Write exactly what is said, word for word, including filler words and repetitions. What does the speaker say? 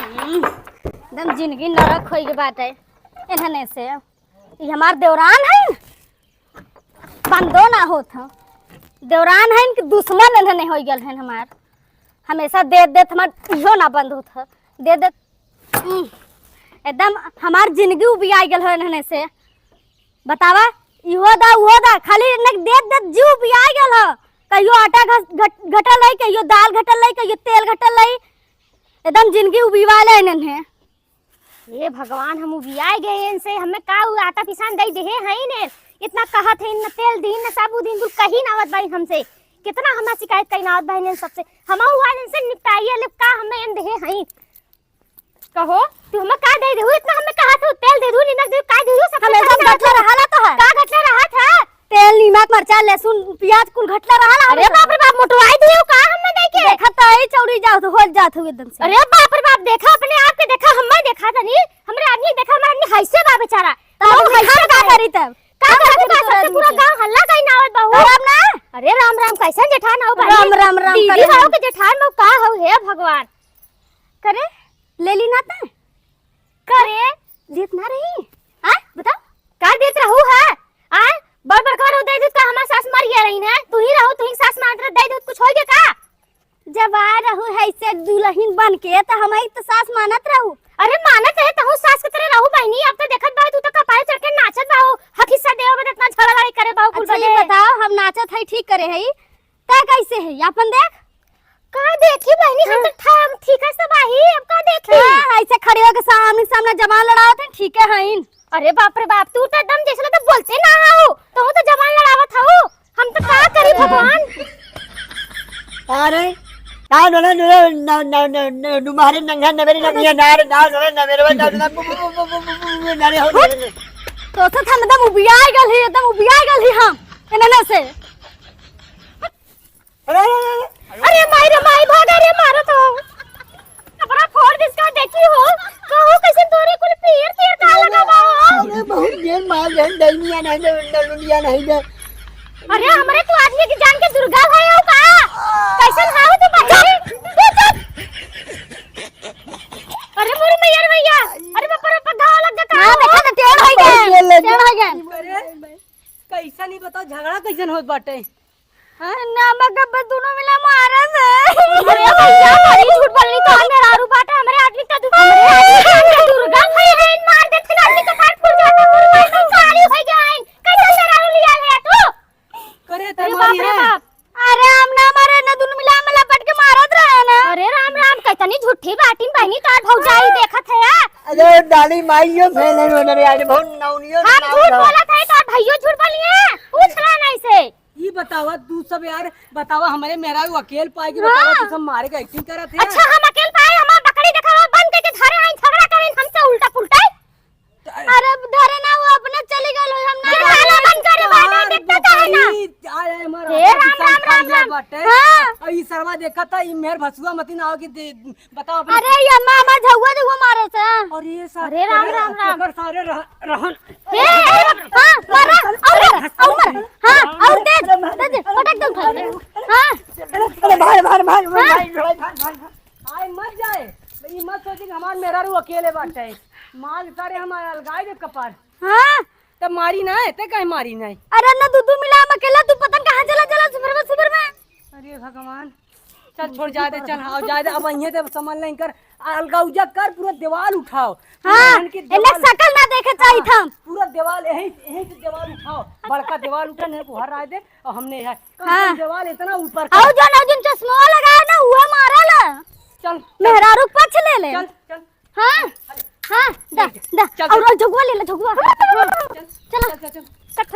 हम्म, एकदम जिंदगी नरक होइ गई बाटे एन्हने से। ई हमार देवरान है, बंदो ना होत ह। देवरान है कि दुश्मन एन्हने होइ गल है हमार। हमेशा देत देत हमार इहो ना बंद होत ह। देत देत, हम्म, एकदम हमार जिंदगी उबियाइ गल है एन्हने से। बतावा, इहो दा, उहो दा, खाली इन्हें देत देत जीव उबियाइ गल ह। कहियो आटा घस-, घट-, घटल रही, कहियो दाल घटल रही, कहियो तेल घटल रही। एकदम जिंदगी उबिवा ले इन्हें। हे भगवान, हम उबियाए गए इनसे, हमें का उ आटा पिसान दे देहे हैं ने, इतना कहत है, न तेल दीन, न साबुन दीन, कुल कहीं ना आवत बाई हमसे। कितना हमें शिकायत कहीं ना आवत बाई इन सबसे, हम हुआ इनसे निपटाइए ले, का हमें इन देहे हैं। कहो, तू हमें का दे देहु, इतना हमें कहा था, तेल दे दू, नमक दे दू, का दे दू, सबसे हमेशा पहले घटला रहा ला तो है। का घटला रहा था? तेल, नीमक, मरचा, लहसुन, प्याज कुल घटला रहा ला अरे हमेशा। बाप रे बाप, मोटवाई दियो का हमें दे के? देखा तो ई चौड़ी जात हो, जात हो एकदम से। अरे बाप रे बाप, देखा अपने आप के, देखा हमें देखा तनी, हमरे आदमी देखा, हमारे आदमी हैसे बा बेचारा। तब हम हम हैसे का बा। करी तब? का हम करबू कैसे का तोरा सबसे आदमी पूरा के? गाँव हल्ला कहीं ना आवत बा हो। करब ना। अरे राम राम, कैसन जेठान हो भाई? राम राम राम दीदी करे हो हम। के जेठान हो का हो हे भगवान? करे, ले ली ना ते? करे। देत ना रही? हाँ? बताओ। का देत रहू है? आय? बड़ बड़का रहू दे दूध का हमार सास मर गया रही ना? तू ही रहू, तू ही सास मानत रह, दे दूध कुछ होई गया का? जब आ रहू है से दुल्हन बन के, त हमही त सास मानत रहू। अरे मानत है, तहू सास के तरह रहू बहिनी, अब तो देखत बा, तू तो कपारे चढ़ के नाचत बा हो, हखी सा देवा बदे इतना झगड़ा लड़ाई करे बा हो, कुल अच्छा, ये बदे। बताओ, हम नाचत है, ठीक करे है, तै कैसे है? आपन देख। का देखी बहिनी, हम हाँ। तो ठा-, ठीक है सब आही, अब का देखी? हाँ, ऐसे खड़ी होके सामने सामने जबान लड़ावत है, ठीक है हईन। अरे बाप रे बाप, तू तो एकदम जैसे तो बोलते ना हो, तू तो जबान लड़ावत हो, हम तो का करी भगवान? अरे, ना, ना, ना, ना, ना, ना, ना, ना, ना, तुम्हारे नंगा नवेरे ना, ना, ना, ना, ना, ना, मेरे भाई, ना, ना, बु, बु, ना, रे, हो, ना, रे। तो से हम एकदम उबियाए गल ही, एकदम उबियाए गल ही हम, इन्हने से। अरे, अरे, अरे, अरे। अरे माई रे माई, भागा रे, मारो तो। कपड़ा फोड़ दिस का देखी हो, कहो कैसे तोरे कुल पीर पीर का लगा बा हो। अरे बहुत देर मार रहे हैं, दैनिया नहीं दे, नलुनिया नहीं दे। अरे हमरे तू आदमी की जान के दुर्गा है हो का? कैसन हाउ तू बच्ची? तू चुप। अरे मोरी मैया रे मैया, अरे बाप रे, बाप घाव लग गया का ना, हो? देखा तो टेढ़ हो गया, बहुत देर लग टेढ़ हो गया। अरे कैसन ही बताओ, झगड़ा कैसन होत बाटे? हाँ, ना, मगर बस दोनों मिला मारा से। अरे भैया, बड़ी झूठ बोलनी तो, मेहरारू बाटे, हमरे आदमी का दु-, हमरे आदमी का दुर्गा भई है, मार देते ना, आदमी का फाट फूट जाता, फूट जाता, सारी हो जाए। कैसा मेहरारू लिया है तू? करे अरे तमारी बाप रे है। बाप। अरे हम ना मारे ना, दोनों मिला में लपट के मारत रहे ना। अरे राम राम, कितनी झूठी बाटिन बहिनी, तोर भौजाई देखत है यार। अरे डाली माइयो फैले हो ना रे, आज बहुत नौनियो हम नाव झूठ रहा। बोलत है, तोर भैयो झूठ बोलिए, पूछ रहा नहीं से। ई बतावा तू सब यार, बतावा हमरे मेहरारू अकेल पाए के, हाँ। बतावा तू सब मारे के acting करत है। अच्छा, हम अकेल पाए, हमार बकरी देखावा बंद करके धरे आई, झगड़ा करे हमसे उल्टा पुल्टा। अरे धरे ना, वो अपने चली गल, हम ना अरे जाने। ताला बंद करे, बाटे, देखता तो है ना। बकरी, अरे हमार हे आटा राम, पिसान राम, खा राम, लिया राम। बाटे। हाँ। और ई सरवा देखा था, ई मेहर भसुआ मती ना हो कि दे, बताओ अपने। अरे, ये अम्मा, हमार झउआ, झउआ मारे से। अरे, सा-, अरे, राम, अरे, राम, राम। एकर सारे रह-, रहन। ए, ए, हाँ, मारा, और मारा, और मारा। हाँ, और तेज, तेज, पटक दो उठा। हाँ। अरे, भाई, भाई, भाई, हाँ। भाई, भाई, भाई, भाई। आए मत जाए। ई मत सोचे कि हमार मेहरारू अकेले बाटे। माल सारे हमार अलगाए दे कपार। हाँ। तब मारी ना, ते काहे मारी ना? अरे ना, दू दू मिला में अकेला, तू पता न कहाँ चला, चला, सुबह में, सुबह में। अरे भगवान, चल छोड़, जाए दे, चल, हाँ, जाए दे, अब इहें ते समझ लें कर, अलगौजा कर, पूरा दीवाल उठाओ। हाँ, इनके इन्हें दीवाल, शकल ना देखे चाहिए हाँ, था। पूरा दीवाल, यही, यही से दीवाल उठाओ, बड़का दीवाल उठा, नहीं को हर राय दे, और हमने है, हाँ। दीवाल इतना ऊपर कर। और जो ना जिन चश्मा लगाया ना, वो मारा ला। चल, चल। मेहरारू पक्ष ले ले। चल, चल। हाँ, हाँ, दा, दा, चल, और, चल। और झगुआ ले ला, झगुआ। हाँ, चल, चला। चल, चल, चल। कट हो